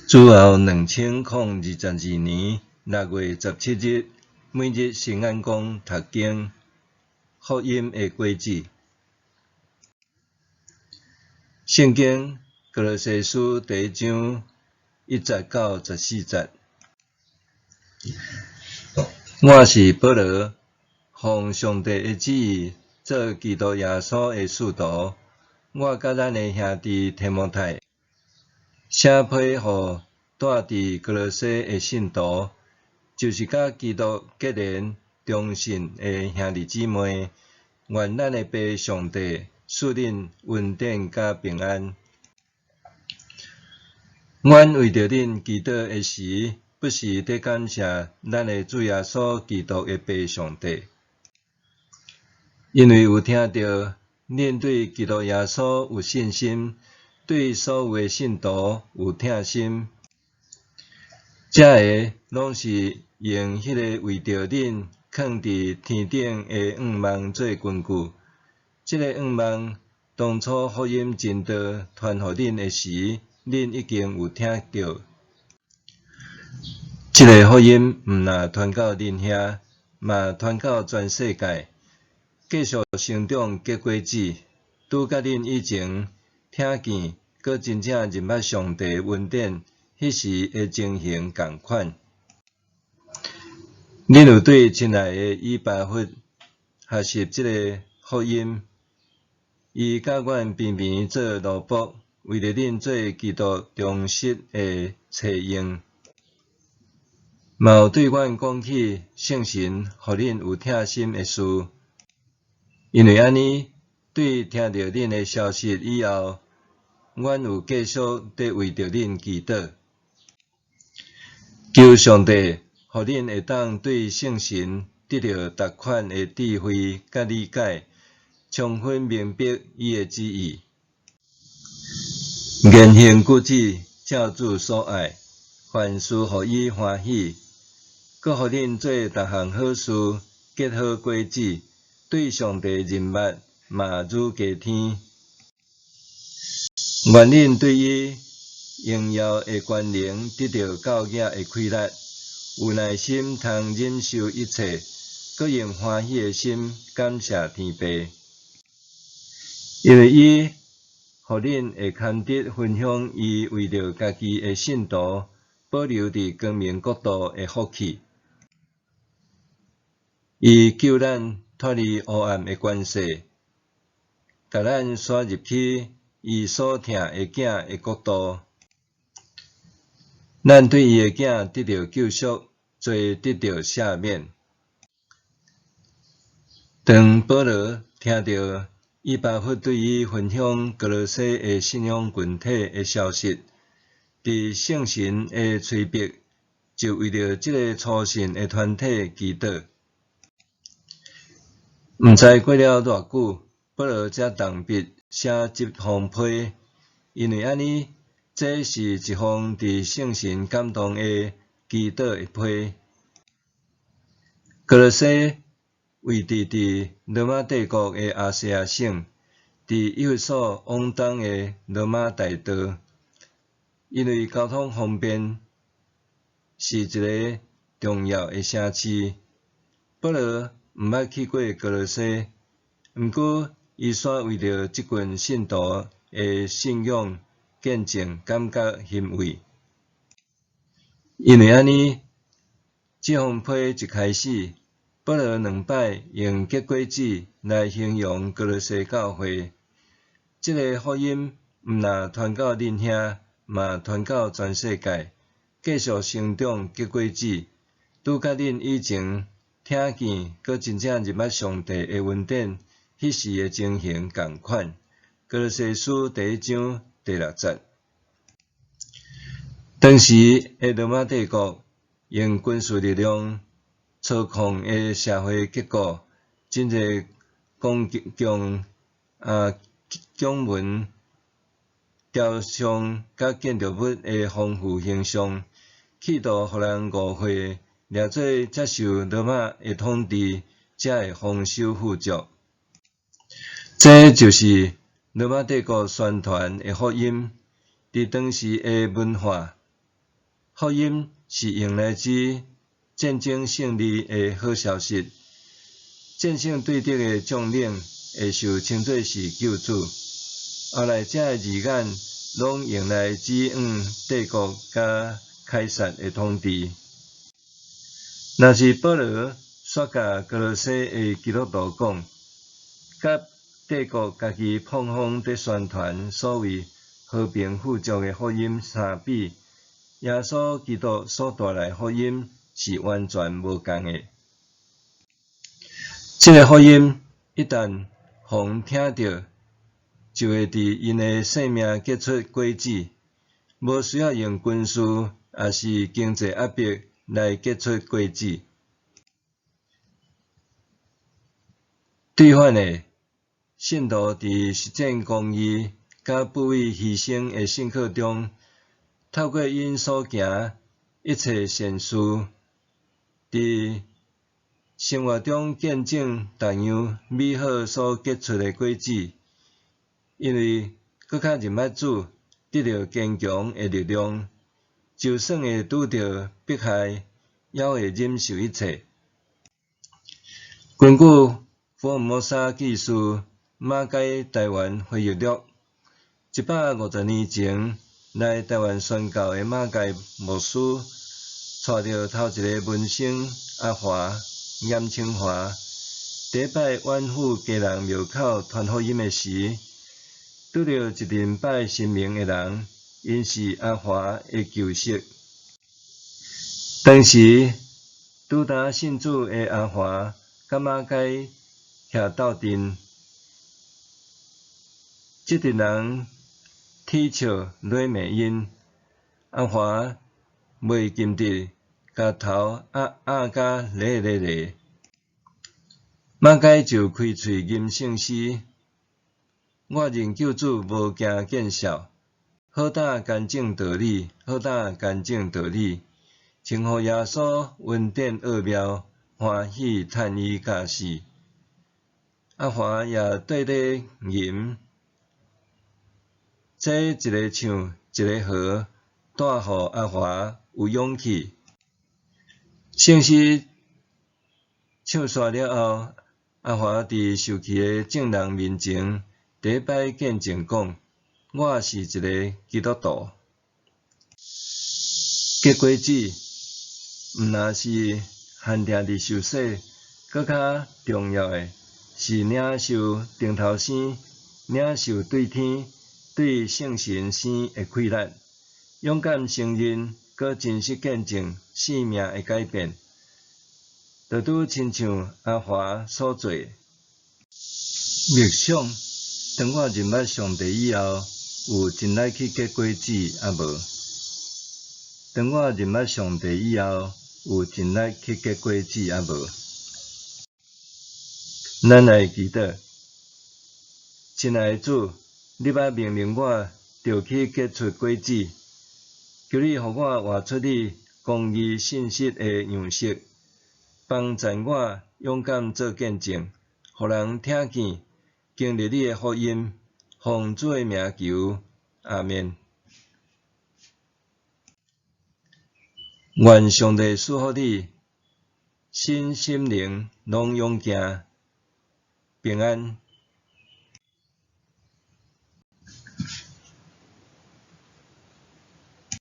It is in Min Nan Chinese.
主後2022年6月17日，每日新眼光讀經福音的果子。聖經歌羅西書第一章1節到14節。我是保羅，奉上帝的旨意做基督耶穌的使徒。我佮咱的兄弟提摩太，寫批予住佇歌羅西的信徒，就是佮基督結連忠信的兄弟姊妹，願咱的父上帝賜恁恩典佮平安。阮為著恁祈禱的時，不時佇感謝咱的主耶穌基督的父上帝，因為有聽著恁對基督耶穌有信心，對所有的信徒有疼心。這个攏是用彼个為著恁囥佇天頂的向望做根據。這个向望當初福音真道傳予恁的時，恁已經有聽著。這个福音毋但傳到恁遐，嘛傳到全世界，繼續成長結果子，拄佮恁以前聽見，閣真正認捌上帝恩典彼時的情形仝款。恁有對親愛的以巴弗學習這个福音，伊佮阮平平做奴僕，為著恁做基督忠實的差用。嘛有對阮講起聖神予恁有疼心的事，因為按呢，對聽著恁的消息以後，阮有繼續佇為著恁祈禱，求上帝予恁會當對聖神得著逐款的智慧佮理解，充分明白伊的旨意。言行舉止照主所愛，凡事予伊歡喜，閣予恁做逐項好事，結好果子，對上帝認捌嘛愈加添。願恁對伊榮耀的權能得著夠額的氣力，有耐心通忍受一切，閣用歡喜的心感謝天父。因為伊予恁會堪得分享伊為著家己的信徒保留佇光明國度的福氣。伊救咱脫離黑暗的權勢，共咱徙入去伊所疼的囝的國度。咱對伊的囝得著救贖，罪得著赦免。當保羅聽著以巴弗對伊分享歌羅西的信仰群體的消息，佇聖神的催逼，就為著這个初信的團體祈禱。毋知過了偌久，保羅才動筆寫這封批，因為按呢，這是一封佇聖神感動下祈禱的批。歌羅西位置佇羅馬帝國的亞細亞省，佇以弗所往東的羅馬大道，因為交通方便，是一个重要的城市。保羅毋捌去過歌羅西，毋過伊煞為著這群信徒的信仰見證感覺欣慰。因為按呢，這封批一開始，保羅兩擺用結果子來形容歌羅西教會。這个福音毋但傳到恁遐，嘛傳到全世界，繼續成長結果子，拄佮恁以前聽見，閣真正認捌上帝的恩典，彼時的情形仝款。歌羅西書第一章第六節。當時的羅馬帝國用軍事力量操控的社會結構，真濟公共拱門、雕像佮建築物的豐富形象，企圖予人誤會，掠做接受羅馬的統治，才會豐收富足。這就是羅馬帝國宣傳的福音，佇當時的文化福音是用來指戰爭勝利的好消息。戰勝對敵的將領會受稱做是救主。後來這个字眼攏用來指向帝國佮凱撒的統治。若是保羅煞共歌羅西的基督徒講，佮帝國家己膨風佇宣傳所謂和平富足的福音相比，耶穌基督所帶來福音是完全無仝的。這个福音一旦予人聽著，就會佇𪜶的生命結出果子，無需要用軍事抑是經濟壓迫來結出果子。對反的，信徒佇實踐公義佮不畏犧牲的信靠中，透過𪜶所行一切善事，佇生活中見證逐樣美好所結出的果子，因為閣較認捌主，得著堅強的力量，就算會拄著迫害，猶會忍受一切。根據福爾摩沙記事馬偕台灣回憶錄，150年前來台灣宣教的馬偕牧師，帶著頭一个門生阿華嚴清華，第一擺遠赴基隆廟口傳福音的時，拄著一陣拜神明的人，𪜶是阿華的舊識。當時拄焦信主的阿華，佮馬偕徛鬥陣，這陣人恥笑詈罵𪜶，阿華袂禁得，共頭壓壓甲咧咧咧。馬偕就開喙吟聖詩：我認救主無驚見笑，好膽乾淨道理，好膽乾淨道理，稱呼耶穌恩典奧妙，歡喜趁伊教示。阿華也綴咧吟，這一个唱一个和，帶予阿華有勇氣。聖詩唱煞了後，阿華佇受氣的眾人面前，第一擺見證講：我是一个基督徒。結果子，毋但是限定佇受洗，閣較重要的是領受頂頭生，領受對天、對聖神生的氣力，勇敢承認，閣真實見證生命的改變，就拄親像阿華所做的。默想，當我認捌上帝以後，有盡力去結果子抑無？當我認捌上帝以後，有盡力去結果子抑無？咱來祈禱，親愛的主，你捌命令我著去結出果子，求你予我活出你公義信實的樣式，幫贊我勇敢做見證，予人聽見，經歷你的福音，奉主的名求，阿們。願上帝賜福你，身心靈攏勇健，平安。